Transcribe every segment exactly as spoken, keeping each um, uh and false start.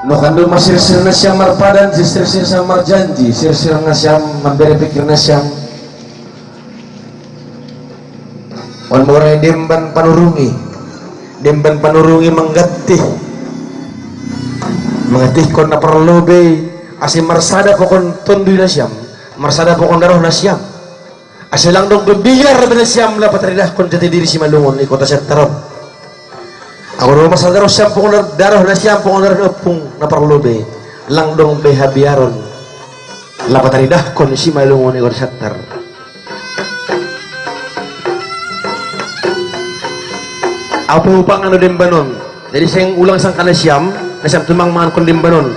Nokkan do masirsir na siam marpadan, sirsir na siam marjanji, sirsir na siam mambere pikir na siam. On borai demban panurungi, demban panurungi mangganti, manggantikon na parlobei, ase marsada pokon tondui na siam, marsada pokon daroh na siam. Ase lang dong be bigar be na siam laho pataridahkon jati diri Simalungun i kota Siantar on. Anggo dong marsada daroh siam pokon daroh na siam pokon daroh ni ompung na parlobei, lang dong be habiaron laho pataridahkon Simalungun i kota Siantar. Au pe hupangan do demban on. Jadi seng ulang sangka na siam, na siam tumang mangankon demban on.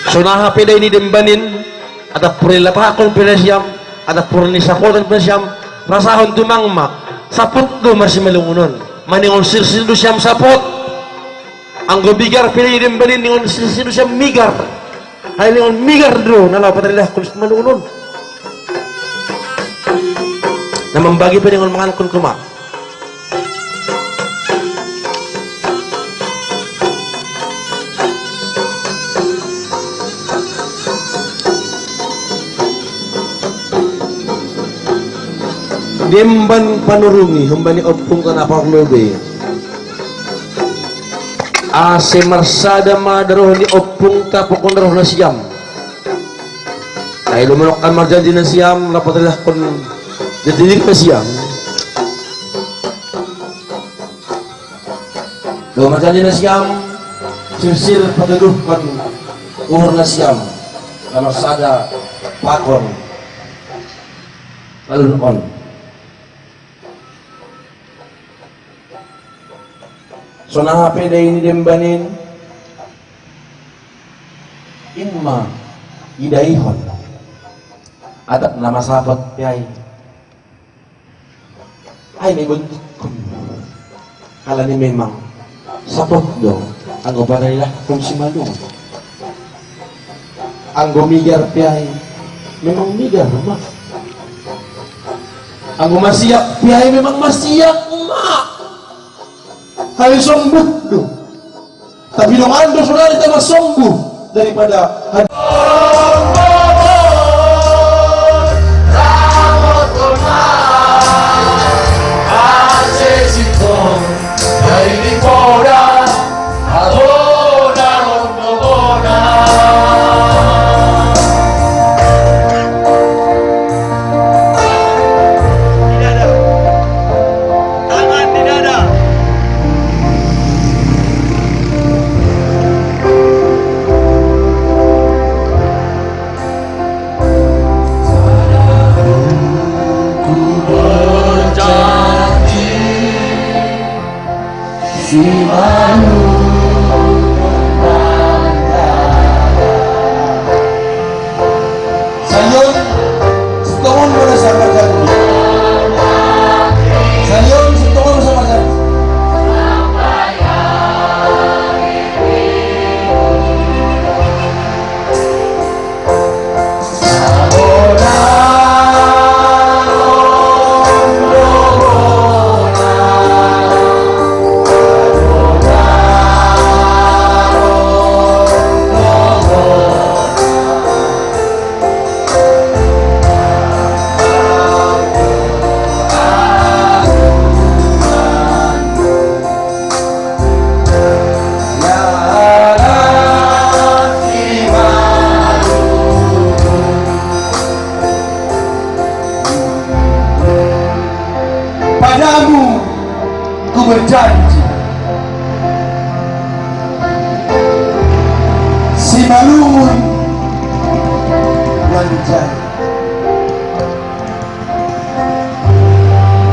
Sonang hape dai ni demban in, atap pura ni lapahon pe na siam, atap pura ni sapotan pe na siam, rasahon tumang ma, sapot do marsimalungun on, maningon sirsir do siam sapot. Anggo bigar pe dai ni demban in, ningon sirsir do siam migar. Ai ningon migar do na laho pataridahkon Simalungun on. Na mambagi pe ningon mangankon koma. Demban panurungi, humbani ompungta na parlobei. Ase marsada ma daroh ni ompungta pokon daroh na siam. Ai dong manokkan marjanji na siam, laho pataridahkon jati diri na siam. Dong marjanji na siam, sirsir patuduhkon uhur na siam, na marsada pakon balun on. Sonang hape dai ni demban in, in ma idaihon atap na masapot pe ai. Ai ma ibentukkon. Alani memang sapot do anggo pataridahkon Simalungun. Anggo migar pe ai, memang migar ma. Anggo masiak pe ai, memang masiak ma. Hali sombuh do. Tapi dongan do sonari tama sombuh daripada had- Tangan di dada. Salion, sitongon ma na sian marjanji. Salion, sitongon ma na sian marjanji. Padamu ku berjanji, Simalungun manjadi.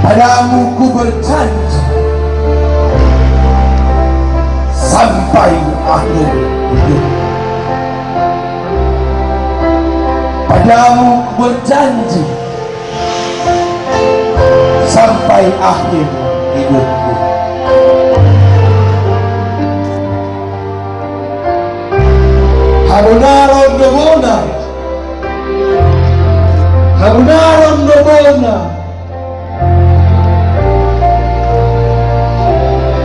Padamu ku berjanji sampai akhir hidup. Padamu ku berjanji sampai akhir hidupku. Habonaron do bona. Kabunarang do bona.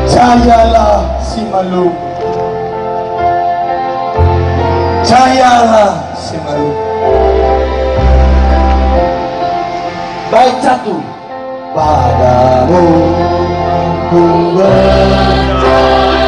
Cayalah si Malum. Cayalah si Malum. Baik, satu. Padamu ku berjanji.